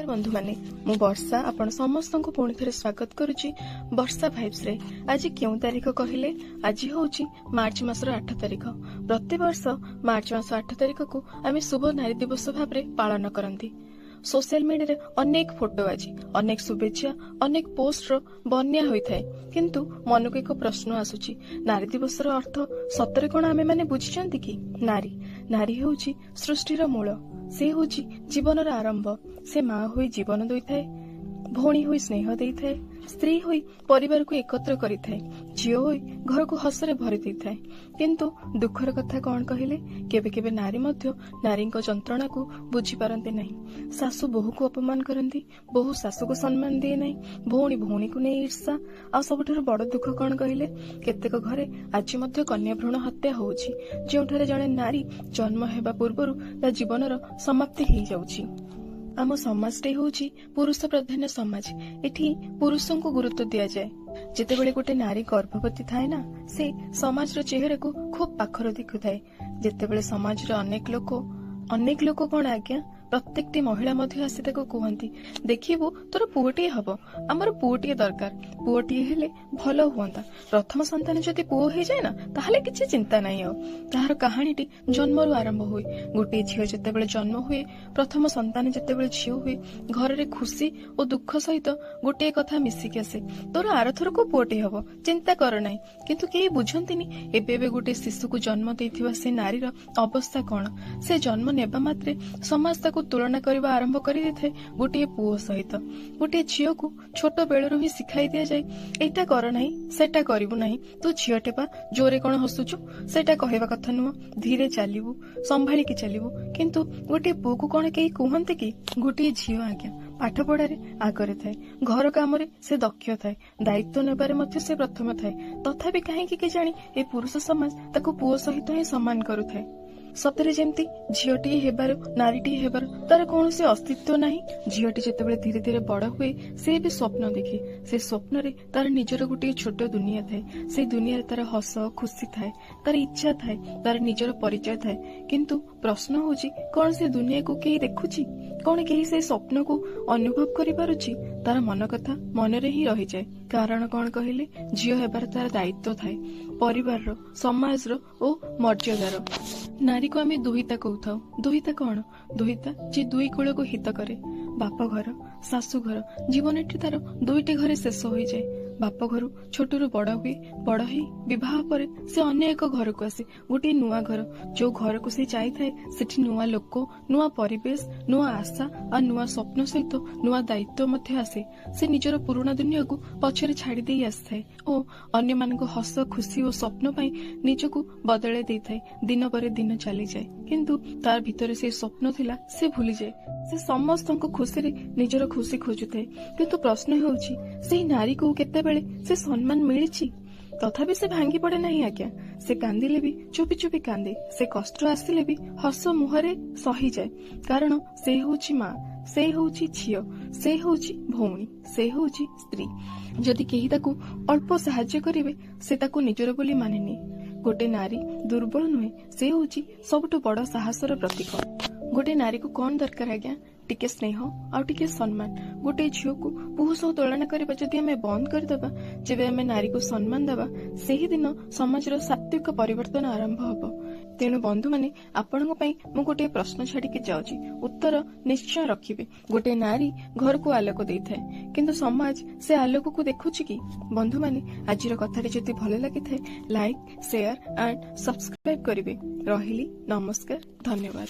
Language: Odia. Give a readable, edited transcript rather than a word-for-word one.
ବନ୍ଧୁମାନେ, ମୁଁ ବର୍ଷା ଆପଣ ସମସ୍ତଙ୍କୁ ପୁଣି ଥରେ ସ୍ୱାଗତ କରୁଛି ବର୍ଷା ଭାଇବ୍ସରେ। ଆଜି କେଉଁ ତାରିଖ କହିଲେ? ଆଜି ହେଉଛି ମାର୍ଚ୍ଚ ମାସର 8 ତାରିଖ। ପ୍ରତିବର୍ଷ ମାର୍ଚ୍ଚ ମାସ 8 ତାରିଖକୁ ଆମେ ଶୁଭ ନାରୀ ଦିବସ ଭାବରେ ପାଳନ କରନ୍ତି। ସୋସିଆଲ ମିଡିଆରେ ଅନେକ ଫଟୋ ଆଜି, ଅନେକ ଶୁଭେଚ୍ଛା, ଅନେକ ପୋଷ୍ଟର ବନ୍ୟା ହୋଇଥାଏ। କିନ୍ତୁ ମନକୁ ଏକ ପ୍ରଶ୍ନ ଆସୁଛି, ନାରୀ ଦିବସର ଅର୍ଥ ସତରେ କଣ ଆମେମାନେ ବୁଝିଛନ୍ତି କି? ନାରୀ ନାରୀ ହେଉଛି ସୃଷ୍ଟିର ମୂଳ। ସେ ହେଉଛି ଜୀବନର ଆରମ୍ଭ। ସେ ମା ହୋଇ ଜୀବନ ଦେଇଥାଏ, ଭଉଣୀ ହୋଇ ସ୍ନେହ ଦେଇଥାଏ, ସ୍ତ୍ରୀ ହୋଇ ପରିବାରକୁ ଏକତ୍ର କରିଥାଏ, ଝିଅ ହୋଇ ଘରକୁ ହସରେ ଭରି ଦେଇଥାଏ। କିନ୍ତୁ ଦୁଃଖର କଥା କଣ କହିଲେ? କେବେ କେବେ ନାରୀ ମଧ୍ୟ ନାରୀଙ୍କ ଯନ୍ତ୍ରଣାକୁ ବୁଝିପାରନ୍ତି ନାହିଁ। ଶାଶୁ ବୋହୂକୁ ଅପମାନ କରନ୍ତି, ବୋହୂ ଶାଶୁକୁ ସମ୍ମାନ ଦିଏ ନାହିଁ, ଭଉଣୀ ଭଉଣୀକୁ ନେଇ ଈର୍ଷା। ଆଉ ସବୁଠାରୁ ବଡ ଦୁଃଖ କଣ କହିଲେ? କେତେକ ଘରେ ଆଜି ମଧ୍ୟ କନ୍ୟା ଭ୍ରୂଣ ହତ୍ୟା ହଉଛି, ଯେଉଁଠାରେ ଜଣେ ନାରୀ ଜନ୍ମ ହେବା ପୂର୍ବରୁ ତା ଜୀବନର ସମାପ୍ତି ହେଇଯାଉଛି। ଆମ ସମାଜଟି ହେଉଛି ପୁରୁଷ ପ୍ରାଧାନ୍ୟ ସମାଜ। ଏଠି ପୁରୁଷଙ୍କୁ ଗୁରୁତ୍ୱ ଦିଆଯାଏ। ଯେତେବେଳେ ଗୋଟେ ନାରୀ ଗର୍ଭବତୀ ଥାଏ ନା, ସେ ସମାଜର ଚେହେରାକୁ ଖୁବ୍ ପାଖରୁ ଦେଖୁଥାଏ। ଯେତେବେଳେ ସମାଜର ଅନେକ ଲୋକ କଣ ଆଜ୍ଞା, ପ୍ରତ୍ୟେକଟି ମହିଳା ମଧ୍ୟ ଆସି ତାକୁ କୁହନ୍ତି, "ଦେଖିବୁ, ତୋର ପୁଅଟିଏ ହବ। ଆମର ପୁଅଟିଏ ଦରକାର। ପୁଅଟିଏ ହେଲେ ଭଲ ହୁଅନ୍ତା। ପ୍ରଥମ ସନ୍ତାନ ଯଦି ପୁଅ ହେଇଯାଏ ନା, ତାହେଲେ କିଛି ଚିନ୍ତା ନାହିଁ।" ଆଉ ତାହାର କାହାଣୀଟି ଜନ୍ମରୁ ଆରମ୍ଭ ହୁଏ। ଗୋଟିଏ ଝିଅ ଯେତେବେଳେ ଜନ୍ମ ହୁଏ, ପ୍ରଥମ ସନ୍ତାନ ଯେତେବେଳେ ଝିଅ ହୁଏ, ଘରରେ ଖୁସି ଓ ଦୁଃଖ ସହିତ ଗୋଟିଏ କଥା ମିଶିକି ଆସେ, "ତୋର ଆରଥରକୁ ପୁଅଟିଏ ହବ, ଚିନ୍ତା କର ନାହିଁ।" କିନ୍ତୁ କେହି ବୁଝନ୍ତିନି ଏବେ ଏବେ ଗୋଟିଏ ଶିଶୁକୁ ଜନ୍ମ ଦେଇଥିବା ସେ ନାରୀର ଅବସ୍ଥା କଣ। ସେ ଜନ୍ମ ନେବା ମାତ୍ରେ ସମାଜ ତାକୁ ତୁଳନା କରିବା ଆରମ୍ଭ କରିଦେଇଥାଏ ଗୋଟିଏ ପୁଅ ସହିତ। ଗୋଟିଏ ଝିଅକୁ ଛୋଟ ବେଳରୁ ହିଁ ଶିଖାଇ ଦିଆଯାଏ, "ଏଇଟା କର ନାହିଁ, ସେଟା କରିବୁ ନାହିଁ। ତୁ ଝିଅଟେ ପା, ଜୋରେ କଣ ହସୁଛୁ? ସେଟା କହିବା କଥା ନୁହଁ। ଧୀରେ ଚାଲିବୁ, ସମ୍ଭାଳିକି ଚାଲିବୁ।" କିନ୍ତୁ ଗୋଟିଏ ପୁଅକୁ କଣ କେହି କୁହନ୍ତି କି? ଗୋଟିଏ ଝିଅ ଆଜ୍ଞା ପାଠ ପଢାରେ ଆଗରେ ଥାଏ, ଘର କାମରେ ସେ ଦକ୍ଷ ଥାଏ, ଦାୟିତ୍ୱ ନେବାରେ ମଧ୍ୟ ସେ ପ୍ରଥମ ଥାଏ। ତଥାପି କାହିଁକି କେଜାଣି ଏ ପୁରୁଷ ସମାଜ ତାକୁ ପୁଅ ସହିତ ହିଁ ସମାନ କରୁଥାଏ। ସତରେ ଯେମିତି ଝିଅଟିଏ ହେବାର, ନାରୀଟିଏ ହେବାର ତାର କୌଣସି ଅସ୍ତିତ୍ୱ ନାହିଁ। ଝିଅଟି ଯେତେବେଳେ ଧୀରେ ଧୀରେ ବଡ ହୁଏ, ସେ ବି ସ୍ୱପ୍ନ ଦେଖେ। ସେ ସ୍ୱପ୍ନରେ ତାର ନିଜର ଗୋଟିଏ ଛୋଟ ଦୁନିଆ ଥାଏ। ସେଇ ଦୁନିଆରେ ତାର ହସ ଖୁସି ଥାଏ, ତାର ଇଚ୍ଛା ଥାଏ, ତାର ନିଜର ପରିଚୟ ଥାଏ। କିନ୍ତୁ ପ୍ରଶ୍ନ ହଉଛି, କଣ ସେ ଦୁନିଆକୁ କେହି ଦେଖୁଛି? କଣ କେହି ସେ ସ୍ୱପ୍ନକୁ ଅନୁଭବ କରିପାରୁଛି? ତାର ମନ କଥା ମନରେ ହିଁ ରହିଯାଏ। କାରଣ କଣ କହିଲେ? ଝିଅ ହେବାର ତାର ଦାୟିତ୍ୱ ଥାଏ, ପରିବାରର, ସମାଜର ଓ ମର୍ଯ୍ୟାଦାର। ନାରୀକୁ ଆମେ ଦୁହିତା କହୁଥାଉ। ଦୁହିତା କଣ? ଦୁହିତା ଯିଏ ଦୁଇ କୂଳକୁ ହିତ କରେ, ବାପ ଘର, ଶାଶୁ ଘର। ଜୀବନଟି ତାର ଦୁଇଟି ଘରେ ଶେଷ ହୋଇଯାଏ। ବାପ ଘରୁ ଛୋଟରୁ ବଡ ହୁଏ। ବଡ ହେଇ ବିବାହ ପରେ ସେ ଅନ୍ୟ ଏକ ଘରକୁ ଆସେ, ଗୋଟିଏ ନୂଆ ଘର। ଯୋଉ ଘରକୁ ସେ ଯାଇଥାଏ, ସେଠି ନୂଆ ଲୋକ, ନୂଆ ପରିବେଶ, ନୂଆ ଆଶା ଆଉ ନୂଆ ସ୍ୱପ୍ନ ସହିତ ନୂଆ ଦାୟିତ୍ୱ ମଧ୍ୟ ଆସେ। ସେ ନିଜର ପୁରୁଣା ଦୁନିଆକୁ ପଛରେ ଛାଡି ଦେଇ ଆସିଥାଏ ଓ ଅନ୍ୟମାନଙ୍କ ହସ ଖୁସି ଓ ସ୍ୱପ୍ନ ପାଇଁ ନିଜକୁ ବଦଳାଇ ଦେଇଥାଏ। ଦିନ ପରେ ଦିନ ଚାଲିଯାଏ, କିନ୍ତୁ ତାର ଭିତରେ ସେ ସ୍ୱପ୍ନ ଥିଲା, ସେ ଭୁଲିଯାଏ। ସେ ସମସ୍ତଙ୍କ ଖୁସିରେ ନିଜର ଖୁସି ଖୋଜୁଥାଏ। କିନ୍ତୁ ପ୍ରଶ୍ନ ହେଉଛି, ସେଇ ନାରୀକୁ କେତେବେଳେ ସେ ସମ୍ମାନ ମିଳିଛି? ତଥାପି ସେ ଭାଙ୍ଗି ପଡେ ନାହିଁ ଆଜ୍ଞା। ସେ କାନ୍ଦିଲେ ବି ଚୁପି ଚୁପି କାନ୍ଦେ। ସେ କଷ୍ଟ ଆସିଲେ ବି ହସ ମୁହଁରେ ସହିଯାଏ। କାରଣ ସେ ହେଉଛି ମା, ସେ ହେଉଛି ଝିଅ, ସେ ହେଉଛି ଭଉଣୀ, ସେ ହେଉଛି ସ୍ତ୍ରୀ। ଯଦି କେହି ତାକୁ ଅଳ୍ପ ସାହାଯ୍ୟ କରିବେ, ସେ ତାକୁ ନିଜର ବୋଲି ମାନେନିଏ। ଗୋଟେ ନାରୀ ଦୁର୍ବଳ ନୁହେଁ, ସେ ହେଉଛି ସବୁଠୁ ବଡ ସାହସର ପ୍ରତୀକ। ଗୋଟେ ନାରୀକୁ କଣ ଦରକାର ଆଜ୍ଞା? ଟିକେ ସ୍ନେହ ଆଉ ଟିକେ ସମ୍ମାନ। ଗୋଟେ ଝିଅକୁ ପୁଅ ସହ ତୁଳନା କରିବା ଯଦି ଆମେ ବନ୍ଦ କରିଦେବା, ଯେବେ ଆମେ ନାରୀକୁ ସମ୍ମାନ ଦେବା, ସେହିଦିନ ସମାଜର ସାତ୍ବିକ ପରିବର୍ତ୍ତନ ଆରମ୍ଭ ହବ। ତେଣୁ ବନ୍ଧୁମାନେ, ଆପଣଙ୍କ ପାଇଁ ମୁଁ ଗୋଟିଏ ପ୍ରଶ୍ନ ଛାଡିକି ଯାଉଛି। ଉତ୍ତର ନିଶ୍ଚୟ ରଖିବେ। ଗୋଟେ ନାରୀ ଘରକୁ ଆଲୋକ ଦେଇଥାଏ, କିନ୍ତୁ ସମାଜ ସେ ଆଲୋକକୁ ଦେଖୁଛି କି? ବନ୍ଧୁମାନେ, ଆଜିର କଥାଟି ଯଦି ଭଲ ଲାଗିଥାଏ, ଲାଇକ୍, ସେୟାର ଆଣ୍ଡ ସବସ୍କ୍ରାଇବ କରିବେ। ରହିଲି, ନମସ୍କାର, ଧନ୍ୟବାଦ।